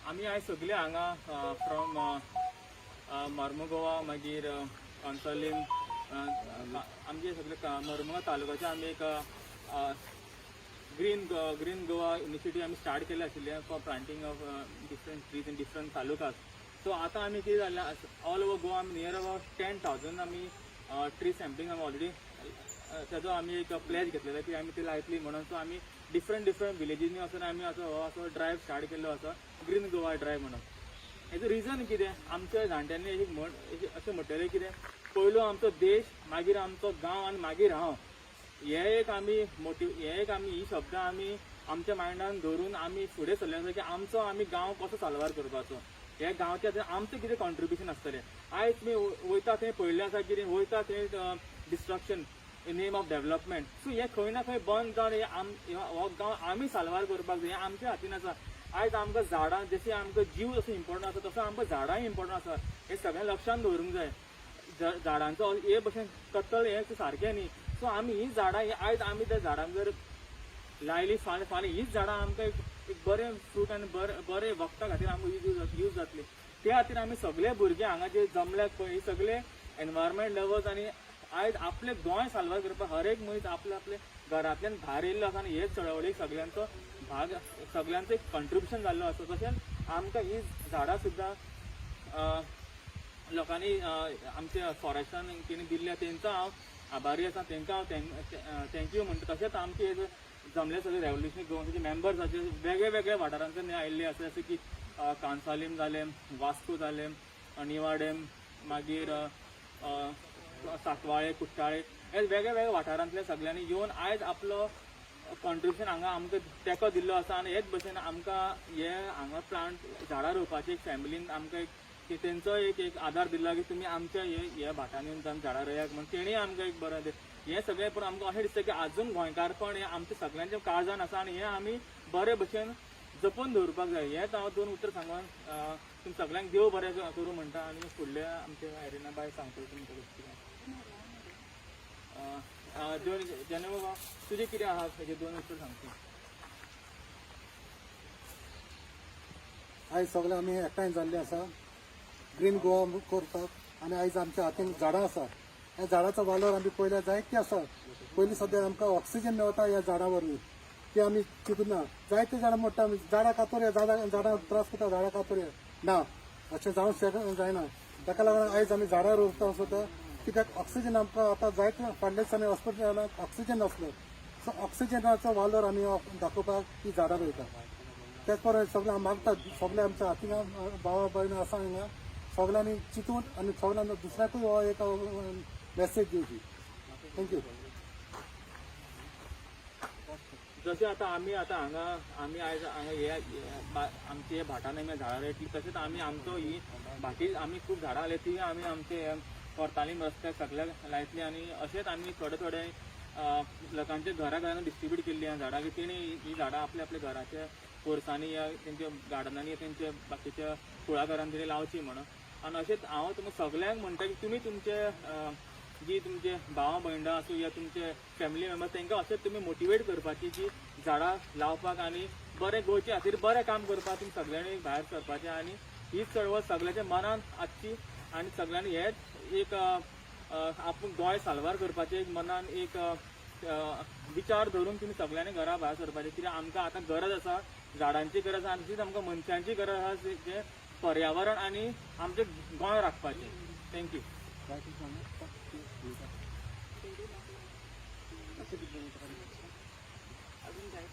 आमी आयज सगळे हांगा फ्रॉम मार्मगोवा, मागीर कांसावलीम, आमचे सगळे मर्मगोवा तालुक्याचे आमी एक ग्रीन ग्रीन गोवा इनिशिएटीव आमी स्टार्ट केले आशिल्ले for planting of different trees in different talukas. So आतां आमी कितें जालें, ऑल ओवर गोवा आमी नियर अबाउट 10,000 आमी ट्री सॅम्पलिंग आमी ऑलरेडी ताजो आमी एक प्लेज घेतलेलो की आमी ती लायतली म्हणून. सो आमी डिफरंट डिफरंट विलेजींनी वचून आमी असो हो असो ड्रायव्ह स्टार्ट केल्लो आसा, ग्रीन गोवा ड्रायव्ह म्हणून. हेजो रिजन कितें, आमच्या जाणट्यांनी एक म्हण अशें म्हणटलें, कितें, पयलो आमचो देश, मागीर आमचो गांव आनी मागीर हांव. हे एक आमी मोटिव, हे एक आमी ही शब्द आमी आमच्या मायंडान धरून आमी फुडें सरले आसा की आमचो आमी गांव कसो साल्वार करपाचो, हे गांवच्या आमचें कितें कॉन्ट्रिब्युशन आसतलें. आयज तुमी वयता थंय पळयल्लें आसा, कितें वयता थंय destruction in name of development. So हें खंय ना खंय बंद जावन हे आम हो गांव आमी साल्वार करपाक जाय, हें आमच्या हातीन आसा. आयज आमकां झाडां, जशी आमकां जीव जसो इम्पॉर्टंट आसा, तसो आमकां झाडांय इम्पॉर्टंट आसा, हें सगळें लक्षांत दवरूंक जाय. झाडांचो हे भशेन कत्तल हें सारकें न्ही. सो आमी ही झाडां ही आयज आमी त्या झाडांक जर लायली, फाल्यां फाल्यां हीच झाडां आमकां एक एक बरें फ्रूट आनी बरें बरें वखदा खातीर आमकां यूज यूज जातली. त्या खातीर आमी सगळे भुरगे हांगा जे जमल्यात पळय, ही सगळे एनवायरमेंट लवर्स आनी आयज आपलें गोंय साल्वार करपाक हर एक मनीस आपले आपले घरांतल्यान भायर येयल्लो आसा आनी हे चळवळीक सगळ्यांचो भाग, सगळ्यांचो एक कंट्रिब्युशन जाल्लो आसा. तशेंच आमकां ही झाडां सुद्दां लोकांनी, आमच्या फॉरेस्टान तेणी दिल्ल्या, तेंचो हांव आभारी आसा, तेंकां हांव thank you म्हणटा. तशेंच आमचे हे जमले सगळे रेव्होल्युशनरी गोवन्साचे मेंबर्स आसा, वेगळे वेगळे वाठारांतल्यान आयिल्ले आसा, जशें की कांसावलीम जालें, वास्को जालें, निवाडेम, मागीर सातवाळे, कुट्टाळे, हे वेगळे वेगळे वाठारांतले सगळ्यांनी येवन आयज आपलो कॉन्ट्रिब्युशन हांगा आमकां तेंको दिल्लो आसा. आनी हेच भशेन आमकां हे हांगा प्लांट झाडां रोवपाची एक फॅमिलीन आमकां एक की तेंचो एक एक आदार दिल्लो की तुमी आमच्या हे हे भाटांनी येवन झाडां रोयात म्हण, तेणी आमकां एक बरें तें हें सगळें. पूण आमकां अशें दिसता की आजून गोंयकारपण हें आमच्या सगळ्यांच्या काळजान आसा आनी हें आमी बरे भशेन जपून दवरपाक जाय. हेंच हांव दोन उतरां सांगून तुम सगळ्यांक देव बरें करूं म्हणटा आनी फुडल्या आमच्या आयरिना बाय सांगतले तुमकां कितें. दोन जेन्ना बाबा तुजें कितें आहा हेजे दोन उतरां सांगता. आयज सगळे आमी एकठांय जाल्ले आसा, ग्रीन गोवा करतात आनी आयज आमच्या हातीन झाडां आसा. ह्या झाडाचो वालोर आमी पयल्यार जायते आसा. पयलीं सद्या आमकां ऑक्सिजन मेळटा ह्या झाडां वरवीं, ती आमी चिंतना. जायते जाणां म्हणटा आमी झाडां कातोरया, झाडां झाडां त्रास करता, झाडां कातोरया. ना, अशें जावंक जायना. ताका लागून आयज आमी झाडां रोवता सुद्दां, कित्याक ऑक्सिजन आमकां आतां जायते फाटल्या दिसांनी हॉस्पिटलांत ऑक्सिजन नासलो. सो ऑक्सिजनाचो वालोर आमी दाखोवपाक ती झाडां रोयता. त्याच प्रमाणे सगळें हांव मागता, सगळे आमच्या हातीन भावा भयणां आसा हांगा, सगळ्यांनी चिंतून आनी सगळ्यांनी दुसऱ्याकूय हो एक मेसेज दिवची. Thank you. जशें आतां आमी आतां हांगा आमी आयज हांगा हे आमचे भाटान आमी झाडां रोयतली, तशेंच आमी आमचो ही भाटी आमी खूब झाडां लायली, ती आमी आमचे कोर्तालीम रस्त्याक सगळ्याक लायतली. आनी अशेंच आमी थोडे थोडे लोकांच्या घरा घरान डिस्ट्रिब्यूट केल्ली आहा झाडां की तेणी ही झाडां आपल्या आपल्या घराच्या पोरसांनी या तेंच्या गार्डनांनी, तेंच्या बाकीच्या कुळागरान तेणी लावची म्हणून. आनी अशेंच हांव तुमकां सगळ्यांक म्हणटा की तुमी तुमचे जी तुमचे भावा भयणां आसूं या तुमचे फॅमिली मेंबर्स, तांकां अशेंच तुमी मोटिवेट करपाची की झाडां लावपाक आनी बरें गोंयचे खातीर बरें काम करपाक तुमी सगळ्यांनी भायर सरपाचें. आनी हीच चळवळ सगळ्यांच्या मनान आसची आनी सगळ्यांनी हेच एक आपूण गोंय साल्वार करपाचें एक मनान एक विचार धरून तुमी सगळ्यांनी घरा भायर सरपाचें, कित्याक आमकां आतां गरज आसा, झाडांची गरज आसा आनी तशीच आमकां मनशांची गरज आसा जें पर्यावरण आनी आमचें गोंय राखपाचें. Thank you. अजून काय?